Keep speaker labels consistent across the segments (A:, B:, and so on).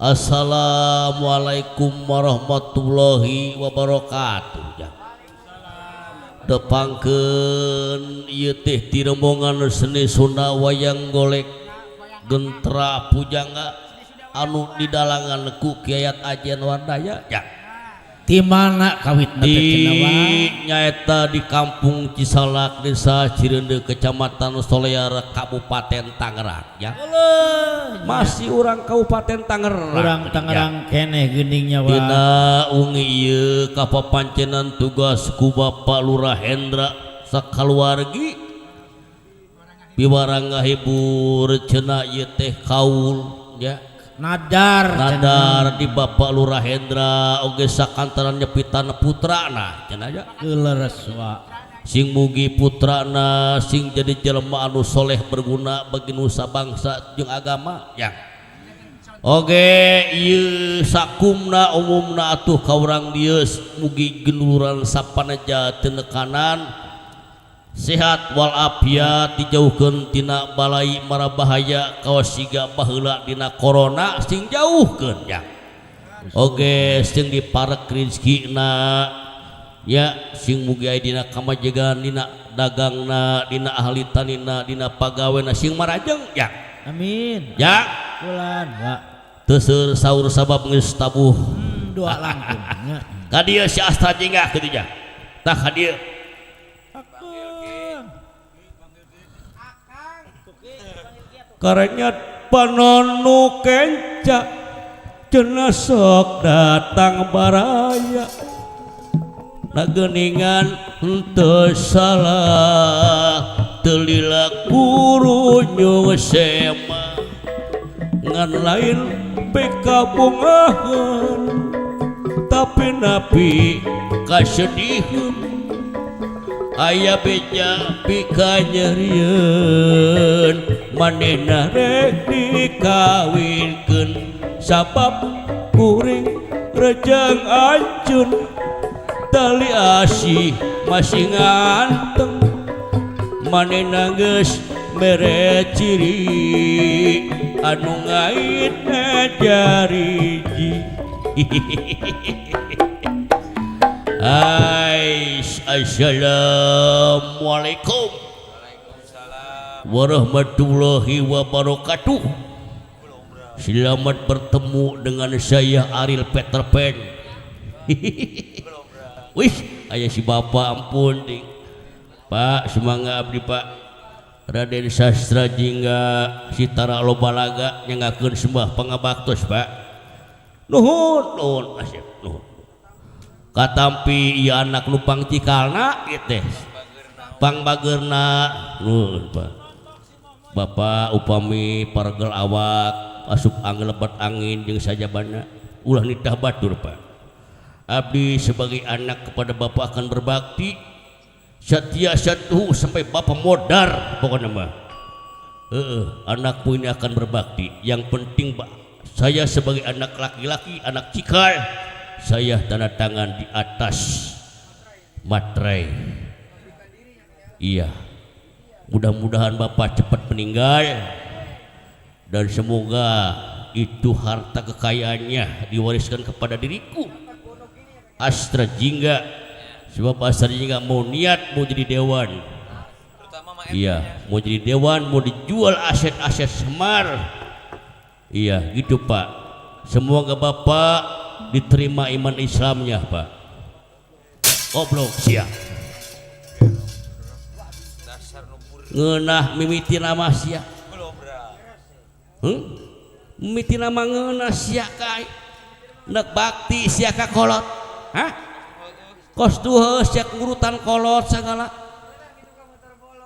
A: Assalamualaikum warahmatullahi wabarakatuh ya. Tepangkeun ieu teh ti rombongan seni Sunda wayang golek Gentra Pujangga anu didalangan ku Kiai Ajen Wardaya ya.
B: Di mana kawitna
A: di
B: teh cenah wa?
A: Nyaeta di Kampung Cisalak, Desa Cireundeu, Kecamatan Solear, Kabupaten Tangerang ya. Masih urang Kabupaten Tangerang.
B: Urang Tangerang keneh geuningnya wa.
A: Dina wengi ieu kapapancenan tugas ku Bapak Lurah Hendra sakaluargi piwarang ngahibur cenah ieu teh kaul ya.
B: Nadar.
A: Nadar di Bapak Lurah Hendra oge sakantaran nyepitan putrana cenah ya.
B: Leres wa.
A: Sing mugi putrana sing jadi jelema anu soleh, berguna bagi nusa bangsa jeung agama ya. Oge ieu sakumna umumna atuh ka urang dieu mugi genduran sapaneja teu nekanan, sehat walafiat, dijauhkeun tina balai mara bahaya kawas siga baheula dina corona, sing jauhkeun ya. Oge sing diparek rezekina ya, sing mugi aya dina kamajegan, dina dagangna, dina ahli tanina, dina pagawena sing marajeng ya.
B: Amin.
A: Ya.
B: Bulan wa.
A: Teu seur saur sabab geus tabuh.
B: Dua langkung nya.
A: Ka dieu si Astra Jingga kitu nya, tah ka dieu. Karenyat panon nu kenca cenah sok datang baraya nageningan henteu salah teu lila kurunyung sema ngan lain pekabungahan tapi napi kasedihan aya beja pika nyerieun manehna rek dikawinkeun sabab kuring rejang anjeun tali asih masih nganteng manehna geus mere ciri anu ngaitna jariji. Ais, assalamualaikum warahmatullahi wabarakatuh. Selamat bertemu dengan saya Ariel Peter Pan. Wih, aya si bapak, ampun ding. Pak, semangat abdi Pak. Raden Sastra Jingga Sitara Lobalaga nyangakeun sembah pangabaktos Pak. Nuhun, nuhun, asep, nuhun. Katampi ieu anak nu pangcikalna ieu teh. Pangbageurna, nuhun Pak. Bapak upami pargel awak asup angin lebat angin jeung sajabana ulah nitah batur Pak. Abdi sebagai anak kepada bapak akan berbakti setia satu sampai bapak modar pokoknya mah. Heeh, anakmu ini akan berbakti. Yang penting Pak, saya sebagai anak laki-laki, anak cikal, saya tanda tangan di atas materai. Iya. Mudah-mudahan bapak cepat meninggal dan semoga itu harta kekayaannya diwariskan kepada diriku Astra Jingga. Sebab Astra Jingga mau niat mau jadi dewan. Iya, mau jadi dewan, mau dijual aset-aset Semar. Iya, gitu Pak. Semoga bapak diterima iman Islamnya Pak. Goblok sia. Ngeunah mimiti nama sia. Mimiti nama ngeunah sia kai. Nek bakti sia ka kolot. Hah? Kos duheuh sia ngurutan kolot sagala.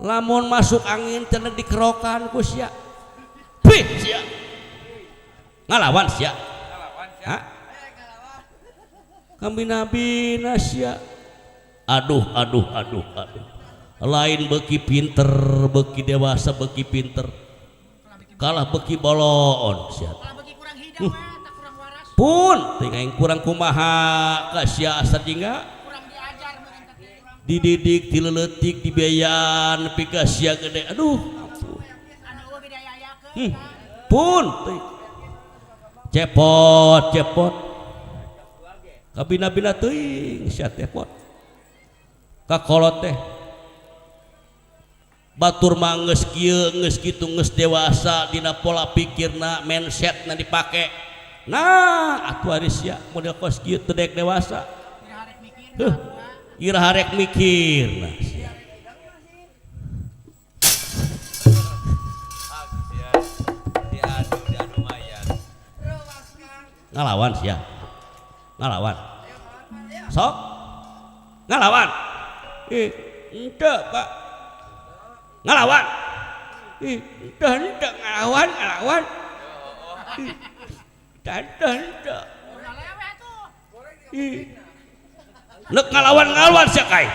A: Lamun masuk angin cenah dikerokan ku sia. Pih sia. Ngalawan sia. Hah? Kami nabi sia. Aduh aduh aduh aduh. Lain beki pinter, beki dewasa, beki pinter. Kalah beki bolon sia. Pun tinggal kurang kumaha ka sia Astra Jingga. Dididik, dileletik, dibiayaan nepi ka sia gede. Aduh. Pun Cepot cepot kabina-bina teuing sia teh pot ka kolot teh batur mah geus kieu geus kitu geus dewasa dina pola pikirna mindsetna dipake. Nah atuh ari sia model kos kieu teu dek dewasa. Heuh, iraha rek mikirna sia. Ngalawan sia. Ngalawan. Sok. Ngalawan. Ih, henteu, Pak. Ngalawan. Ih, henteu henteu ngalawan, ngalawan. Ih, henteu henteu. Ih. Leuk ngalawan ngalawan sia kai.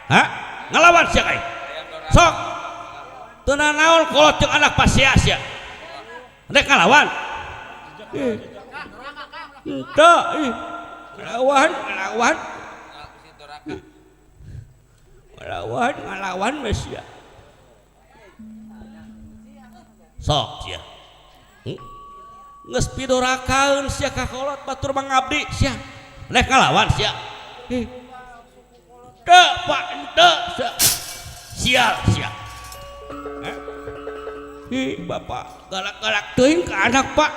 A: Hah? Ngalawan sia kai. Sok. Teu nanaon kolot jeung anak pasia sia. Rek ngalawan. Ih. Henteu, ih. Ngalawan, ngalawan. Ngalawan, ngalawan we sia. Sok sia. Geus pidorakaeun sia ka kolot batur mangabdi sia. Rek ngalawan sia. Ih. Henteu, Pak, henteu sia. Sial sia. Ih, bapak galak-galak teuing ka anak, Pak.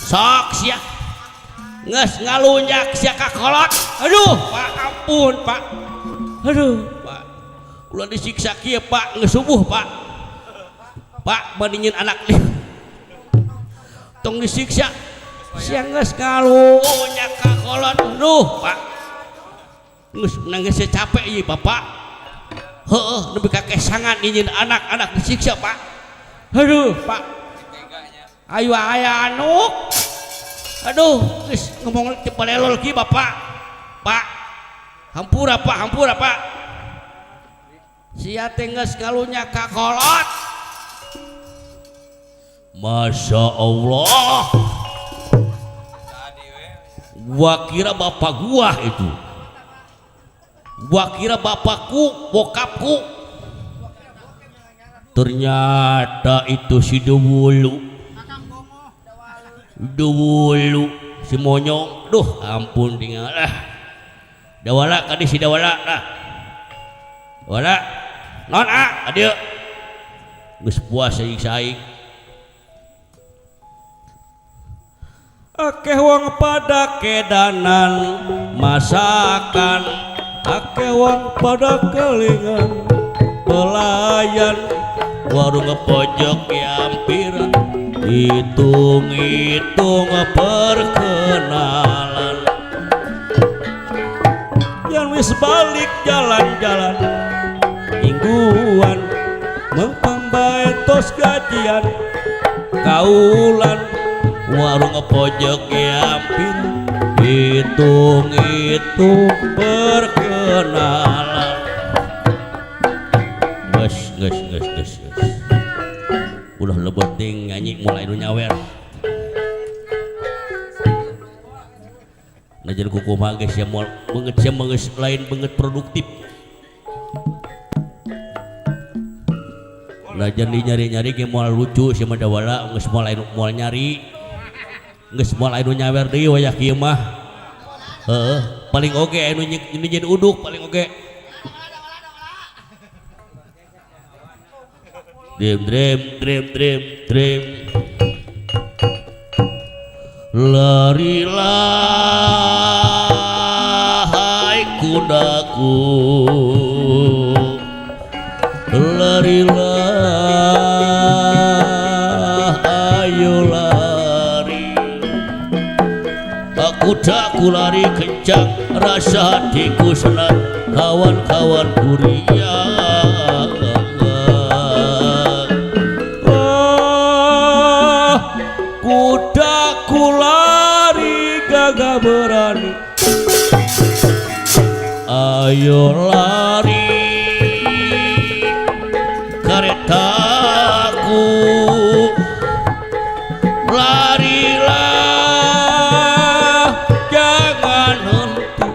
A: Sok sia. Geus ngalunjak sia ka kolot. Aduh, Pak, ampun, Pak. Aduh, Pak. Ulah disiksa kieu, Pak, geus subuh, Pak. Pak, bandingin anak nih. Tong disiksa. Sia geus ngalunjak ka kolot. Aduh, Pak. Geus nangis capek ieu, Bapak. Heueuh, nepi ka kesangan nyieun anak-anak disiksa, Pak. Aduh, Pak. Ayo aya anuk. Aduh, geus ngomong teu palelol kieu, Bapak. Pak. Hampura, Pak, hampura, Pak. Sia teh geus ngalunjak ka kolot. Masya Allah. Gua kira bapak gua itu. Gua kira bapakku, bokapku. Ternyata itu si Dewulu. Dewulu si monyong. Duh, ampun tinggal lah. Dawala kadi si Dawala lah. Dawala. Non ah, adieu. Geus puas saing. Akeh wong pada kedanan masakan, akeh wong pada kelingan pelayan, warung pojok yampiran, hitung-hitung perkenalan. Yang wis balik jalan-jalan mingguan, mempambae tos gajian kaulan, warung pojok yampir, hitung-hitung perkenalan. Geus geus geus geus geus. Ulah lebeting nyanyi mulai nu nyawer. Najan kukumaha geus sia moal beungeut sia mah geus lain beungeut produktif. Najan dinyari-nyari ge moal lucu sia mah dawala geus moal anu moal nyari. Geus moal anu nyawer deui wayah kieu mah. Heeh, paling oge anu nyieun uduk paling oge. Dream dream dream dream dream. Larilah hai kudaku, larilah ayo lari. Kudaku lari kencang, rasa hatiku senang, kawan-kawan kuriang. Kudaku lari gagah berani, ayo lari keretaku, larilah jangan henti.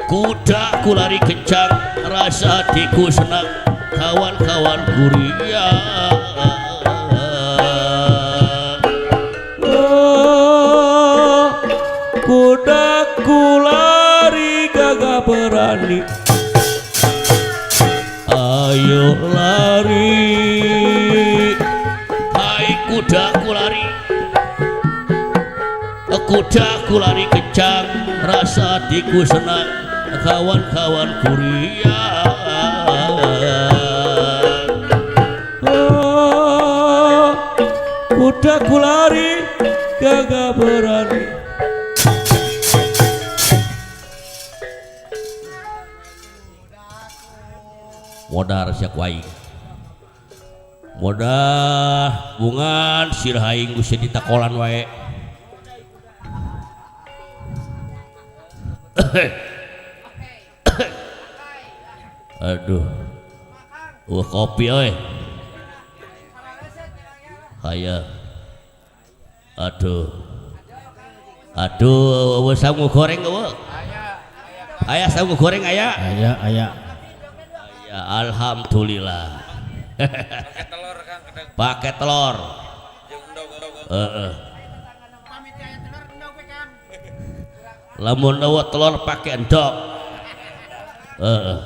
A: Kudaku lari kencang, rasa hatiku senang, kawan-kawan kuriang. Kudaku lari gagah berani. Ayo lari. Hai kudaku lari. Kudaku lari kencang, rasa hatiku senang, kawan-kawan kuriang. Oh, kudaku lari gagah berani. Modar sia ku aing. Modar bungan sirah aing geus ditakolan wae. Aduh. Wah kopi euy. Haya. Aduh. Aduh, eueuh sangu goreng eueuh. Aya sangu goreng aya.
B: Aya, aya.
A: Ya alhamdulillah.
C: Pakai telur Kang,
A: pakai telur. Heeh. Lamun eueuh telur pakai endok. Heeh.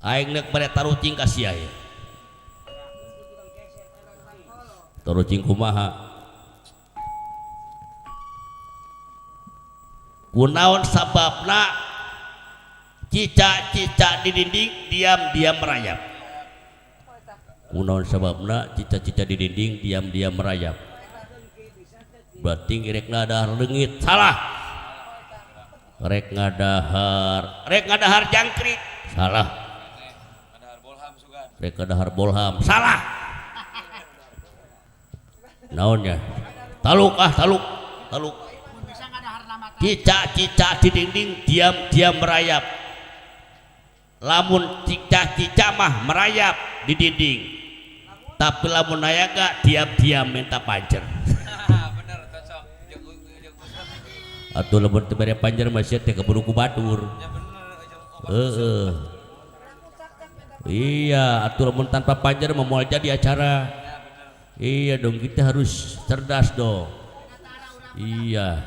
A: Aing nek bare tarucing ka sia ye. Tarucing kumaha? Kunaon sababna cicak-cicak di dinding diam-diam merayap? Kunaon sababna cicak-cicak di dinding diam-diam merayap? Berarti rek ngadahar leungit, salah. Rek ngadahar jangkrik, salah. Rek ngadahar bolham, salah. Naonnya? Taluk ah, taluk, taluk. Cicak-cicak di dinding diam-diam merayap. Lamun cicak-cicak mah merayap di dinding, tapi lamun nayaga diam-diam minta panjer.
C: Bener, cocok.
A: Atau lamun teu bere panjer mah sia teh keburu ku batur.
C: Ya bener,
A: heeh. Iya, atuh lamun tanpa panjer mah moal jadi acara. Iya dong, kita harus cerdas dong. Iya.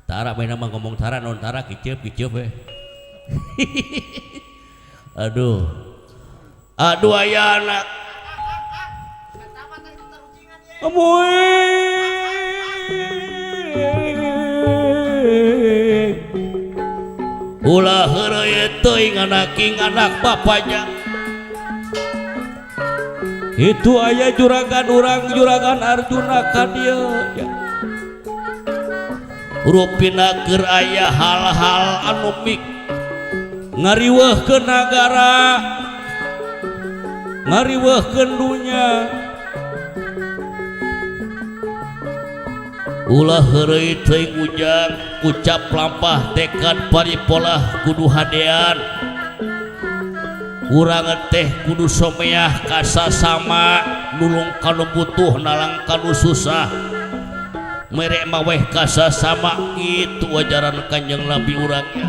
A: Tara main mah ngomong tara non tara kiceup kiceup we. Aduh. Aduh aya anak. Ulah heureuy teuing anak king anak bapaknya. Itu aya juragan urang juragan Arjuna ka dieu. Rupina keur aya hal-hal anu mik ngariweuhkeun nagara, ngariweuhkeun dunya. Ulah heureuy teuing ujang, ucap lampah tekad paripolah kudu hadean. Urang teh kudu someah kasasama, nulung kanu butuh nalang kanu susah. Mere maweh kasasama, itu ajaran Kanjeng Nabi urangnya.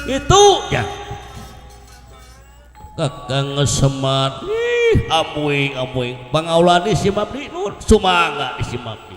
A: Itu ya. Kakang Semar, ih amuing amuing pangaulani si mabdi nun sumangga di si mabdi.